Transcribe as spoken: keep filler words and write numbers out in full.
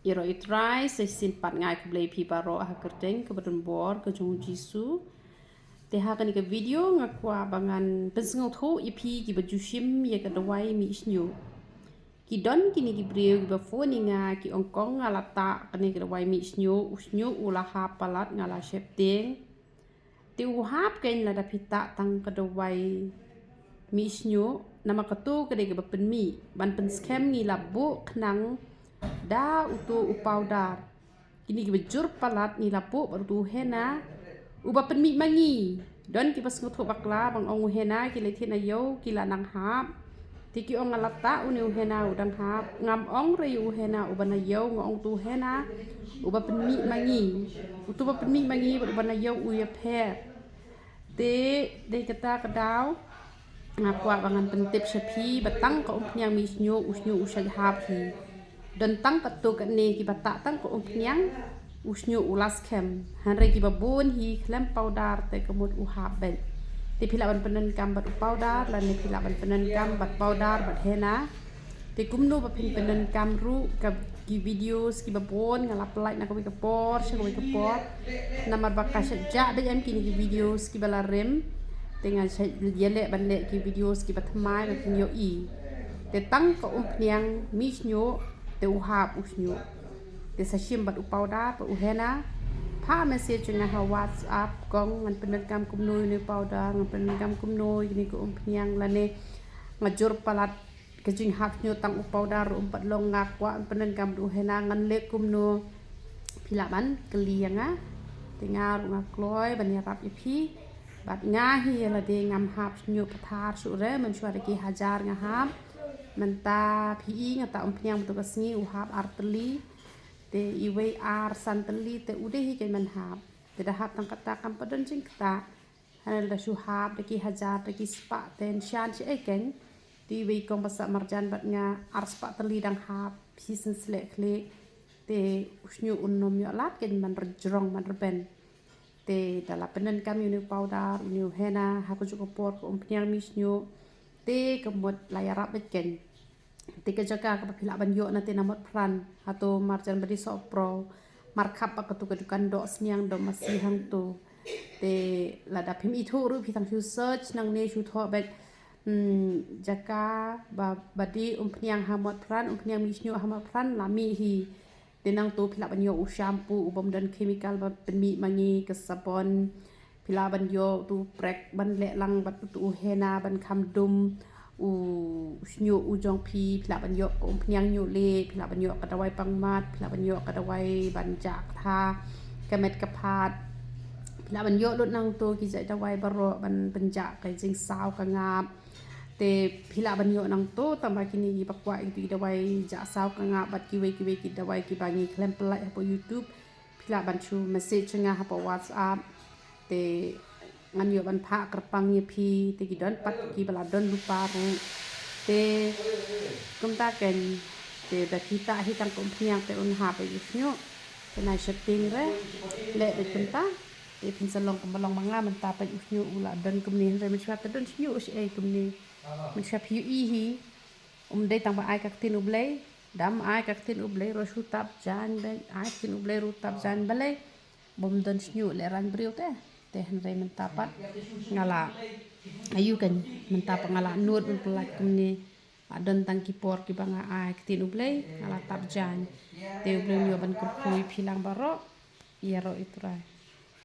Ïaroh ïa u Trai, sa shisien pat nga ai khublei ïa phi baroh ha ka kyrteng kaba donbor ka jong u Jisu. Te ha kane ka video nga kwah ba ngan pynsngewthuh ïa phi kiba ju shim ïa ka dawai mih shñiuh. Ki don kine ki briew kiba phone ïa nga ki ong kong nga la tah kane ka dawai mih shñiuh, u shñiuh u la hap palat nga la sheptieng. Te u hap kein lada phi tah tang ka dawai mih shñiuh, namar kato ka dei kaba pynmih, ban pynskhem ngi la buh khnang da uto u powder. Kine kiba jur palat ngi la buh bad uto u henna uba pynmih ma ngi. Don kiba sngewthuh bakla ban ong u henna ki leit thied na ïew ki la nang hap. Te ki ong nga la tah une u henna u dang hap. Ngam ong re ïa u henna uba na ïew, nga ong uto u henna uba pynmih ma ngi. Uto uba pynmih ma ngi bad uba na ïew u ïapher. Te dei kata ka daw nga kwah ba ngan pyntip sha phi ba tang ka umphniang mih shñiuh, u shñiuh u shait hap hi. Don tang katto katne kiba tah tang ka umphniang, u shñiuh u la skhem. Hynrei kiba bun hi khlem powder te ka mut u hap beit. Te phi lah ban pyndonkam bad u powder lane phi lah ban pyndonkam bad powder bad henna. Te kumno ba phin pyndonkam ruh ka ki videos kiba bun nga la pyllait na kawei ka por sha kawei ka por. Namar ba ka shait jah beit em kine ki videos kiba la rim. Te nga shait ïaleh ban leh ki videos kiba thymmai ba phin ïohi. Te tang ka umphniang mih shñiuh te u hap u shñiuh. Te sa shim bad u powder bad u henna. Phah message nga ha WhatsApp kong ngan pyndonkam kumno ïa une u powder, ngan pyndonkam kumno ïa kine ka umphniang lane nga jur palat ka jinghap shñiuh tang u powder ruh um pat long, nga kwah pyndonkam bad u henna, ngan leh kumno. Phi lah ban kylli ïa nga. Te nga ruh nga kloi ban ïarap ïa phi. Bad nga hi ïa lade ngam hap shñiuh pathar shuh re, mynshuwa da ki hajar nga hap. Mynta phi i nga tah umphniang mynta ka sngi u hap ar tylli. Te iwei ar san tylli te u dei hi kein ban hap. Te da hap tang kata kam pat don jingktah. Hynrei lada shu hap da ki hajar da ki spah te ym shan shi ei kein. Te iwei kong ba sah marjan bad nga ar spah tylli dang hap, shisien sleh khlieh. Te u shñiuh un nym ïoh lad kein ban rjrong ban rben. Te da la pyndonkam ïa une u powder, une u henna ha kajuh ka por ka umphniang mih shñiuh. Te ka mut la ïarap beit kein. Te ka jaka kaba phi lah ban ïoh na te na Motphran, hato marjan ba dei Sohpro, markhap bad kato ka dukan Dohsniang Dohmasi hangto. Te lada phim ithuh ruh phi tang shu search nangne shu thoh beit, hmm, jaka ba, ba dei umphniang ha Motphran, umphniang mih shñiuh ha Motphran la mih hi. Te nangto phi lah ban ïoh u shampoo u bym don chemical ba pynmih ma ngi, ka sabon. Phi lah ban ïoh uto u prek ban leh lang bad uto u henna ban kham dum u shñiuh u jong phi. Phi lah ban ïoh ka umphniang ñiuh lieh, phi lah ban ïoh ka dawai pangmat, phi lah ban ïoh ka dawai ban jah ktha ka met ka phad. Phi lah ban ïoh lut nangto ki jait dawai baroh ban pynjah ka jingsaw ka ngap. Te phi lah ban ïoh nangto tang ba kine kiba kwah ïa ki dawai jah saw ka ngap bad kiwei kiwei ki dawai kiba ngi khlem pyllait hapoh YouTube. Phi lah ban shu message ïa nga hapoh WhatsApp. Te ngan ïoh ban phah kyrpang ïa phi, te ki don pat kiba la don lypa ruh. Te kumta kein, te da phi tah hi tang ka umphniang te un hap ïa u shñiuh. Te nai sheptieng re, leh beit kumta. Te phin sa long kumba long ma nga mynta pat u shñiuh u la don kumne, hynrei mynshuwa te don shñiuh shi ei kumne. Mynshuwa phi ïohi hi, um dei tang ba ai ka ktien U Blei, dam ai ka ktien U Blei ruh shu tap jaiñ beit, ai ktien U Blei ruh tap jaiñ balei. Bym don shñiuh lehraiñ briew te. Te hynrei mynta pat nga la, aïu kein, mynta pat nga la nud ban pyllait kumne. La don tang ki por kiba nga ai ktien U Blei, nga la tap jaiñ. Te U Blei un ïoh ban kyrkhu ïa phi lang baroh. Ïaroh ïa u Trai.